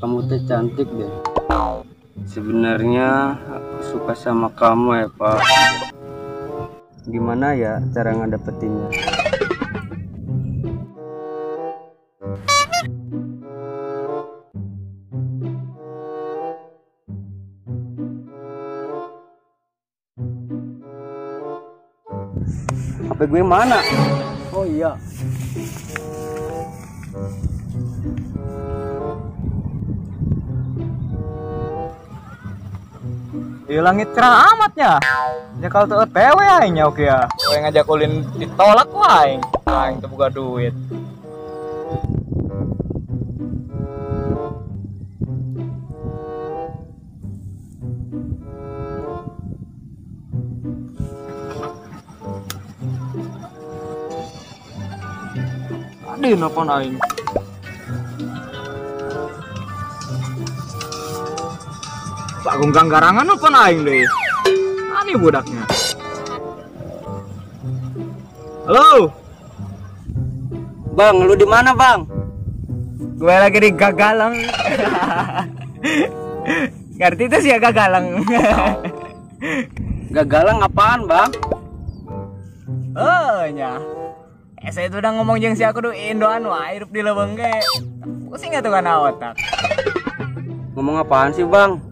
Kamu tuh cantik deh. Sebenarnya aku suka sama kamu Eva. Gimana ya cara ngedapetinnya? HP gue mana? Oh iya. Di langit cerah amatnya. Ya kalau tuh OTW aing oke ya. Kowe ngajak ulin ditolak ku aing. Aing teu boga duit. Adi nelpon aing. Pak Gunggang garangan nelpon aing deh. Ani budaknya. Halo. Bang, lu di mana, Bang? Gue lagi di Gagalang. Ngerti itu sih ya Gagalang. Gagalang apaan, Bang? Oh, nya. Saya itu udah ngomong jeung si aku duh Indoan wae hirup di leuweung ge. Pusing atuh kana otak. Ngomong apaan sih, Bang?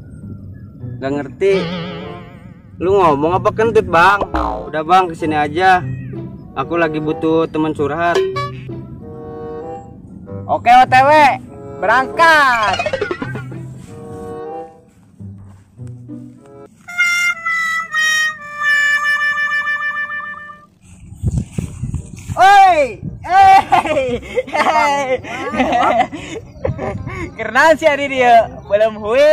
Gak ngerti. Lu ngomong apa kentut, Bang? Udah, Bang, kesini aja. Aku lagi butuh teman curhat. Oke, OTW, berangkat. Oi, hey, hey. Kenal sih hari dia, belum hui.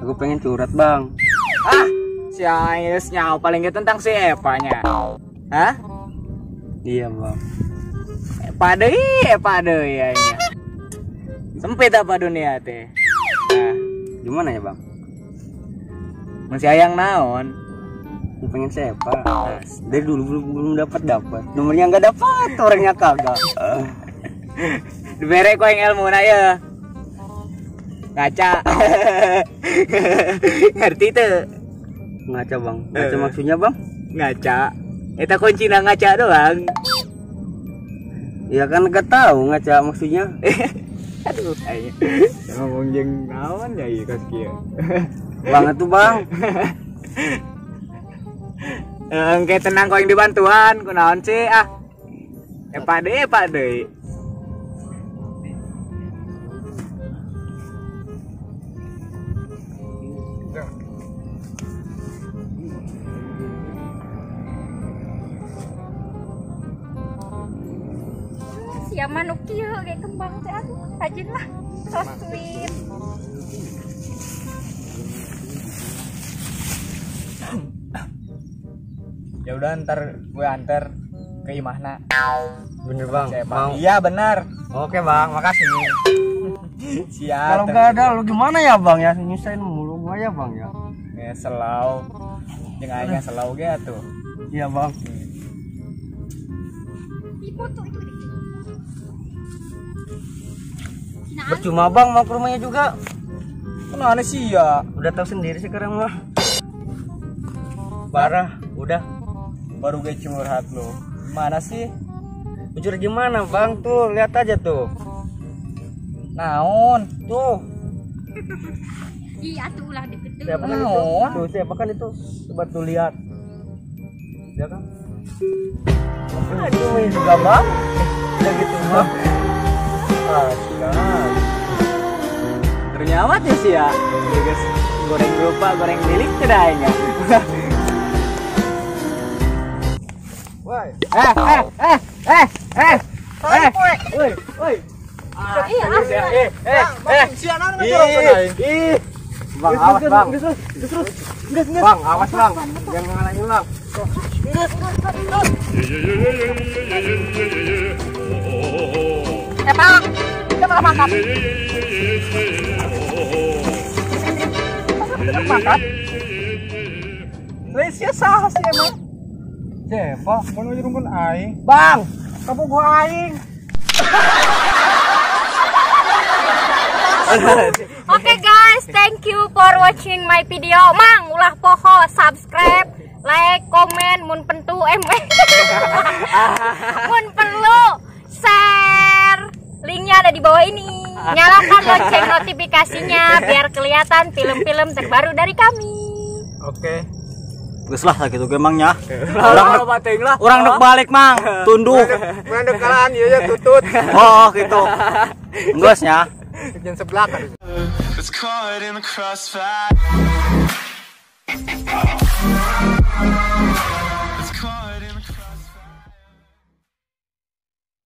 Aku pengen curhat, Bang. Ah, si Ais nyawa paling gak tentang si Eva-nya. Hah? Iya, Bang. Eva deui ya. Sempit apa dunia teh. Nah, gimana ya, Bang? Masih hayang naon? Aku pengen si Eva. Dari dulu belum dapat. Nomornya nggak dapat, orangnya kagak. Dibere ku aing ilmu na ya. Ngaca. Ngerti tuh? Ngaca, Bang. Ngaca maksudnya, Bang? Ngaca. Eta kuncina ngaca doang. Ya kan gak tahu ngaca maksudnya. Aduh, aing ngomong jeung naon ya ieu kos kieu. Banget tuh, Bang. Engke tenang kau yang dibantuan, kunaon sih ah. Epa deui, Sia manuk kieu kayak kembang teh aduh rajin lah so sweet. Ya udah ntar gue antar ke imahna. Bener, Bang? Mau? Iya benar. Oke, Bang, makasih. Siap. Kalau nggak ada lu gimana ya, Bang ya? Nyusahin mulu gua ya, Bang ya. Ya selau. Jeung aing selau ge atuh. Iya, Bang. Foto itu. Percuma, Bang, mau ke rumahnya juga. Kenapa sih ya? Udah tahu sendiri sekarang mah. Parah, udah. Baru gue curhat lo. Gimana sih? Curhat gimana, Bang? Tuh, lihat aja tuh. Naon? Tuh. Iya, tuh ulah deket tuh. Siapa kan itu? Tuh, siapa kan itu? Coba tuh lihat. Ya kan? Aduh, ini juga, Bang. Udah gitu, Bang. Astaga. Ternyata ya sih ya. Ya guys, goreng lupa, goreng milik tidak aing ya. Woi. Eh. Woi, woi. Eh. Bang, awas, Bang. Terus. Bang, awas, Bang. Jangan ngalangin, Bang. Eh, Bang. Kita malah makan. Makan. Lesia sah sih emang. Siapa? Mau nyurungkeun aing. Bang, kamu gua aing. Oke guys, thank you for watching my video. Mang, ulah poho subscribe, like, komen, mun pentu mun perlu share. Linknya ada di bawah ini. Nyalakan lonceng notifikasinya biar kelihatan film-film terbaru dari kami. Oke. Geus lah gitu ge Mang nya. Orang lah. Urang dek balik Mang, tunduh. Urang dek kalaan ieu ya tutut. Oh, gitu. Geus nya. Jangan seblak. It's caught in the crossfire.